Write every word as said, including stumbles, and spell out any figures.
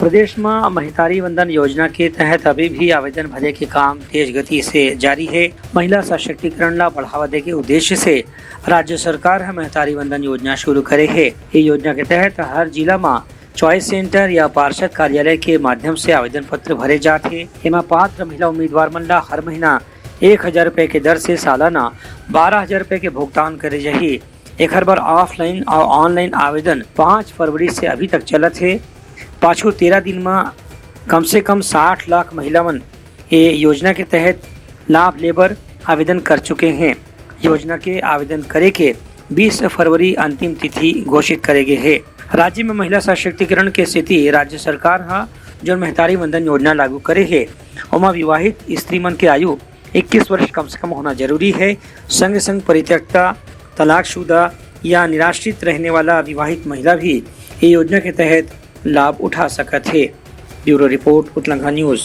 प्रदेश म महतारी वंदन योजना के तहत अभी भी आवेदन भरे के काम तेज गति से जारी हे। महिला सशक्तिकरण ला बढ़ावा दे के उद्देश्य से राज्य सरकार ह महतारी वंदन योजना शुरू करे हे। ये योजना के तहत हर जिला म च्वाइस सेंटर या पार्षद कार्यालय के माध्यम से आवेदन पत्र भरे जात हे। एमा पात्र महिला उम्मीदवार मन ला हर महीना एक हजार रुपए के दर से सालाना बारह हजार रुपए के भुगतान करे जाही। एखर बर ऑफलाइन और ऑनलाइन आवेदन पाँच फरवरी से अभी तक चलत हे। पाछू तेरह दिन म कम से कम साठ लाख महिला मन ये योजना के तहत लाभ लेबर आवेदन कर चुके हैं। योजना के आवेदन करे के बीस फरवरी अंतिम तिथि घोषित करे गे हे। राज्य में महिला सशक्तिकरण के सेती राज्य सरकार ह जोन महतारी वंदन योजना लागू करे हे, ओमा विवाहित स्त्री मन के आयु इक्कीस वर्ष कम से कम होना जरूरी है। संगे संग परित्यक्ता, तलाकशुदा या निराश्रित रहने वाला विवाहित महिला भी ये योजना के तहत लाभ उठा सकत हे। Bureau report, Utlangha news.